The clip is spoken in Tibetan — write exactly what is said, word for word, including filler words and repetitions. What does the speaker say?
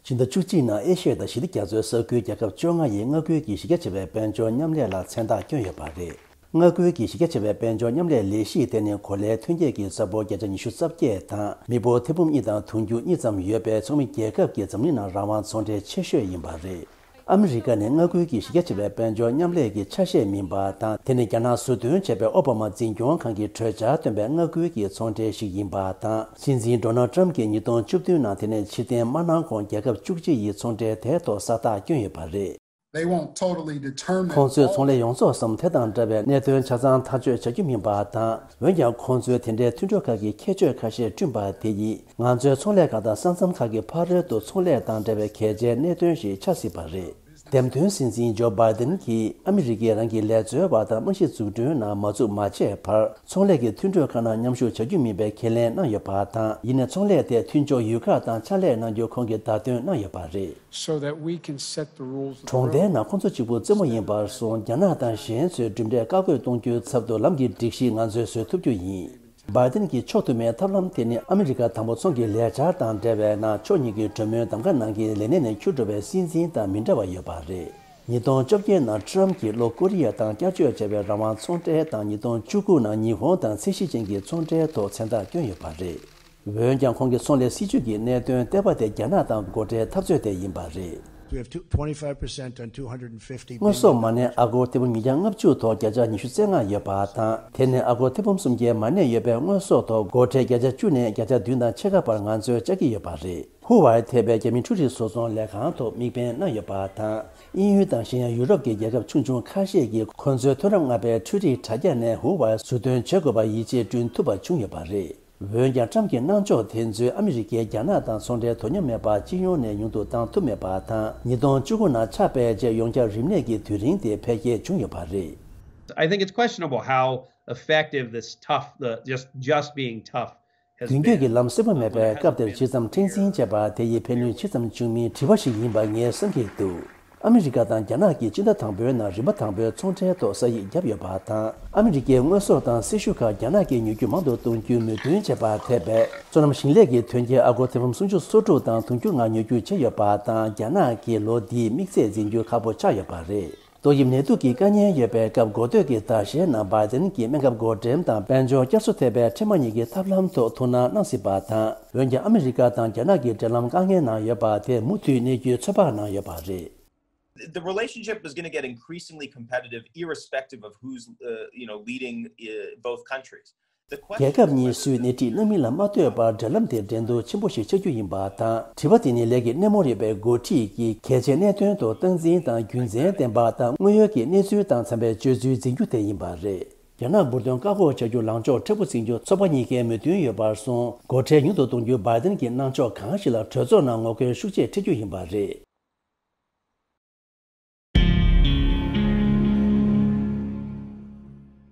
ཕྱི་ཟླ་བཅུ་གཅིག་ནང་ཨེ་ཤི་ཡ་དང་ཞི་བདེ་རྒྱ་མཚོའི་ས་ཁུལ་རྒྱལ་ཁབ་བཅོ་ལྔ་ཡིས་མངའ་ཁུལ་གྱི་གཞི་རྒྱ་ཆེ་བའི་དཔལ་འབྱོར་མཉམ་ལས་ལ་མཚན་རྟགས་བསྐྱོན་ཡོད་པ་རེད། མངའ་ཁུལ་གྱི་གཞི་རྒྱ་ཆེ་བའི་དཔལ་འབྱོར་མཉམ་ལས་ལས་གཞི་དེ་ནི་གོ་ལའི་ཐོན་སྐྱེད་ཀྱི་ས་ཕོ་བརྒྱ་ཆ་ཉི་ཤུ་རྩ་བརྒྱད་དང་མི་འབོར་ཐེར་འབུམ་གཉིས་དང་དུང་ཕྱུར་གཉིས་ཙམ་ཡོད་པའི་ཚོགས་མི་རྒྱལ་ཁབ་ཀྱི་འཛམ་གླིང་ནང་རང་དབང་ཚོང་འབྲེལ་ཆེ་ཤོས་ཡིན་པ་རེད། ཨ་མི་རི་ཀ་ནི་མངའ་ཁུལ་གྱི་གཞི་རྒྱ་ཆེ་བའི་དཔལ་འབྱོར་མཉམ་ལས་ཀྱི་ཆ་ཤས་མིན་པ་དང་། དེ་ནི་རྒྱ་ནག་ཟུར་འདོན་བྱས་པའི་ཨོ་བྷ་མ་འཛིན་སྐྱོང་ཁང་གིས་གྲོས་འཆར་བཏོན་པའི་མངའ་ཁུལ་གྱི་ཚོང་འབྲེལ་ཞིག་ཡིན་པ་དང་། སྲིད་འཛིན་ཌོ་ནལ་ཊམ་གྱིས་ཉིས་སྟོང་བཅུ་བདུན་ནང་དེ་ནས་ཕྱིར་འཐེན་མ་གནང་གོང་རྒྱལ་ཁབ་བཅུ་གཅིག་ཡིས་ཚོང་འབྲེལ་དེའི་ཐོག་ས་རྟགས་བསྐྱོན་ཡོད་པ་རེད། They won't totally determine ཁོང་ཚོས་ཚོང་ལས་ཡོངས་རྫོགས་སམ་དེ་དང་འདྲ་བའི་གནད་དོན་ཆ་ཚང་ཐག་གཅོད་བྱ་རྒྱུ་མིན་པ་དང་། འོན་ཀྱང་ཁོང་ཚོས་དེ་འདྲའི་མཐུན་གྲོས་ཁག་གི་ཁྱད་ཆོས་ཁ་ཤས་བསྐྲུན་པ་དེ་ཡིས་ང་ཚོའི་ཚོང་ལས་ཁག་དང་ས་མཚམས་ཁག་གི་ཕ་རོལ་ཏུ་ཚོང་ལས་དང་འབྲེལ་བའི་གལ་ཆེའི་གནད་དོན་ཞིག་ཆགས་སྲིད་པ་རེད། འདེམས་ཐོན་སྲིད་འཛིན་ཇོ་བྷའི་ཏིན་གྱིས་ཨ་མི་རི་ཀས་རང་གི་ལས་བཟོ་བ་དང་རྨང་གཞི་འཛུགས་སྐྲུན་ནང་མ་བཙུགས་མ་བྱས་བར་ཚོང་ལས་ཀྱི་མཐུན་གྲོས་ཁག་ནང་མཉམ་ཞུགས་བྱ་རྒྱུ་མིན་པའི་ཁས་ལེན་གནང་ཡོད་པ་དང་། ཡིན་ནའི་ཚོང་ལས་དེ་མཐུན་ཕྱོགས་ཡུལ་ཁག་དང་ཕྱག་ལས་གནང་རྒྱུ་ཁོང་གིས་བརྡ་སྟོན་གནང་ཡོད་པ་རེད། So that we can set the rules of the གྲོང་རྡལ་road. ནང་ཁོང་ཚོ་གཅིག་པུ་རྩེད་མོ་ཡིན་པར་སོང་། རྒྱ་ནག་དང་གཞན་ཚོས་གྲུབ་འབྲས་བཀག་འགོག་གཏོང་རྒྱུའི་ཚབ་ཏུ་ལམ་གྱི་སྒྲིག་གཞི་ང་ཚོས་བཟོ་ཐུབ་རྒྱུ་ཡིན། བྷའི་ཏིན་གྱི་ཕྱོགས་མཐུན་མའི་ཐབས་ལམ་དེ་ནི་ཨ་མི་རི་ཀ་དང་པོ་ཚོང་གི་ལས་འཆར་དང་འབྲེལ་བའི་ནང་ཕྱོགས་གཉིས་ཀྱི་གྲོས་མོལ་གདམ་ག་ནང་གི་ལས་གནས་ནས་འཁྱུར་འགྲོ་བའི་སྲིད་འཛིན་དང་མི་འདྲ་བ་ཡོད་པ་རེད། ཉིས་སྟོང་བཅོ་བརྒྱད་ནང་ཊམ་གྱིས་ལྷོ་ཀོ་རི་ཡ་དང་བསྐྱར་བཅོས་བྱས་པའི་རང་དབང་ཚོང་འབྲེལ་དང་ཉིས་སྟོང་བཅུ་དགུ་ནང་ཉི་ཧོང་དང་ཚད་གཞི་ཅན་གྱི་ཚོང་འབྲེལ་ཐོག་མཚན་རྟགས་བསྐྱོན་ཡོད་པ་རེད། འོན་ཀྱང་ཁོང་གི་ཚོང་ལས་སྲིད་ཇུས་ཀྱི་གནད་དོན་ལྟེ་བ་དེ་རྒྱ་ནག་དང་སྒོ་ཁྲལ་འཐབ་རྩོད་དེ་ཡིན་པ་རེད། We have two- twenty-five percent on two hundred fifty billion. དངོས་ཟོག་མ་གནས་ཨ་སྒོར་ཐེར་འབུམ་ཉིས་བརྒྱ་ལྔ་བཅུ་ཐོག་བརྒྱ་ཆ་ཉི་ཤུ་རྩ་ལྔ་ཡོད་པ་དང་། དེ་ནི་ཨ་སྒོར་ཐེར་འབུམ་སུམ་བརྒྱའི་མ་གནས་ཡོད་པའི་དངོས་ཟོག་ཐོག་སྒོ་ཁྲལ་བརྒྱ་ཆ་བཅུ་ནས་བརྒྱ་ཆ་བདུན་དང་ཕྱེད་ཀ་བར་ང་ཚོས་བཅག་གི་ཡོད་པ་རེད། ཧུ་ཝའི་ཐེ་བའི་རྒྱ་མི་འཕྲུལ་རིག་བཟོ་ཚོང་ལས་ཁང་ཐོག་དམིགས་འབེན་གནང་ཡོད་པ་དང་། དབྱིན་ཡུལ་དང་གཞན་ཡང་ཡུ་རོབ་ཀྱི་རྒྱལ་ཁབ་ཆུང་ཆུང་ཁ་ཤས་ཀྱིས་ཁོ་ཚོའི་མཐོ་རིམ་ལྔ་པའི་འཕྲུལ་རིག་དྲ་རྒྱ་ནས་ཧུ་ཝའི་ཟུར་འདོན་བྱེད་དགོས་པར་ཡིད་ཆེས་བསྐྲུན་ཐུབ་པ་བྱུང་ཡོད་པ་རེད། འོན་ཀྱང་ཊམ་གྱི་གནང་ཕྱོགས་དེ་ཚོས་ཨ་མི་རི་ཀས་རྒྱ་ནག་དང་ཚོང་འབྲེལ་དོ་མཉམ་མེད་པར་སྤྱི་ཡོངས་ནས་ཉུང་དུ་བཏང་ཐུབ་མེད་པ་དང་། ཉིས་སྟོང་བཅུ་དགུ་ནང་ཆགས་པའི་རྗེས་ཡོངས་ཁྱབ་རིམས་ནད་ཀྱི་དུས་རིང་དེ་འཕེལ་རྒྱས་བྱུང་ཡོད་པ་རེད། I think it's questionable how effective this tough, the, just, just being tough has རྒྱུན་སྐྱོད་ཀྱི་been. ལམ་སེལ་བ་མེད་པའི་སྐབས་དེར་ཇི་ཙམ་མཁྲེགས་འཛིན་བྱས་པ་དེ་ཡི་ཕན་ནུས་ཇི་ཙམ་བྱུང་མིན་དྲི་བ་ཞིག་ཡིན་པ་ངས་བསམ་གྱི་འདུག་ཨ་མི་རི་ཀ་དང་རྒྱ་ནག་གིས་སྤྱི་ཟླ་དང་པོའི་ནང་རིམ་པ་དང་པོའི་ཚོང་འབྲེལ་ཐོག་ས་ཡིག་བརྒྱབ་ཡོད་པ་དང་། ཨ་མི་རི་ཀའི་དངོས་ཟོག་དང་སྲི་ཞུ་ཁག་རྒྱ་ནག་གིས་ཉོ་རྒྱུ་མང་དུ་གཏོང་རྒྱུའི་མོས་མཐུན་བྱས་པ་ཐེ་བའི་སོ་ནམ་ཞིང་ལས་ཀྱི་ཐོན་སྐྱེད་ཨ་སྒོར་ཐེར་འབུམ་སུམ་ཅུ་སོ་དྲུག་དང་དུང་ཕྱུར་ལྔ་ཉོ་རྒྱུ་བྱས་ཡོད་པ་དང་། རྒྱ་ནག་གིས་ལོ་འདིའི་དམིགས་ཚད་འཛིན་རྒྱུ་ཁག་པོ་ཆགས་ཡོད་པ་རེད། ཏོག་དབྱིབས་ནད་དུག་གི་དཀའ་ངལ་ཡོད་པའི་སྐབས་འགོ་སྟོད་ཀྱི་ཟླ་ཤས་ནང་བྷའི་ཏིན་གྱིས་སྨན་ཁབ་བགོ་འགྲེམས་དང་དཔལ་འབྱོར་བསྐྱར་གསོ་ཐེབས་པའི་འཕྲལ་མ་གཉིས་ཀྱི་ཐབས་ལམ་ཐོག་ཐུགས་སྣང་གནང་སྲིད་པ་དང་། འོན་ཀྱང་ཨ་མི་རི་ཀ་དང་རྒྱ་ནག་གི་འབྲེལ་ལམ་དཀའ་ངལ་ནང་ཡོད་པ་དེ་མུ་མཐུད་གནས་རྒྱུའི་ཚོད་དཔག་གནང་ཡོད་པ་རེད། The relationship is going to get increasingly competitive irrespective of who's, uh, you know, leading, uh, both countries. The རྒྱལ་ཁབ་གཉིས་སུས་སྣེ་ཁྲིད་གནང་མིན་ལ་མ་ལྟོས་པར་འབྲེལ་ལམ་དེ་འགྲན་བསྡུར་ཆེན་པོ་ཞིག་ཆགས་རྒྱུ་ཡིན་པ་དང་། དྲི་བ་དེ་ནི་ལས་ཀའི་སྣེ་མོར་ཡོད་པའི་འགོ་ཁྲིད་ཀྱིས་གལ་ཆེའི་གནད་དོན་ཐོག་སྟངས་འཛིན་དང་རྒྱུ་མཚན་ལྡན་པ་དང་དངོས་ཡོད་ཀྱི་གནས་ཚུལ་དང་འཚམ་པའི་སྤྱོད་ཚུལ་འཛིན་རྒྱུ་དེ་ཡིན་པ་རེད། རྒྱ་ནག་འབུར་ཐོན་བཀག་འགོག་བྱ་རྒྱུར་ལངས་ཕྱོགས་མཁྲེགས་པོ་འཛིན་རྒྱུ་ཚོགས་པ་གཉིས་ཀས་མོས་མཐུན་ཡོད་པར་སོང་། སྒོ་ཁྲལ་ཉུང་དུ་གཏོང་རྒྱུའི་བྷའི་ཏིན་གྱི་གནང་ཕྱོགས་གང་ཞིག་ལ་གྲོས་ཚོགས་ནང་ངོ་རྒོལ་ཤུགས་ཆེ་འཕྲད་རྒྱུ་ཡིན་པ་རེད།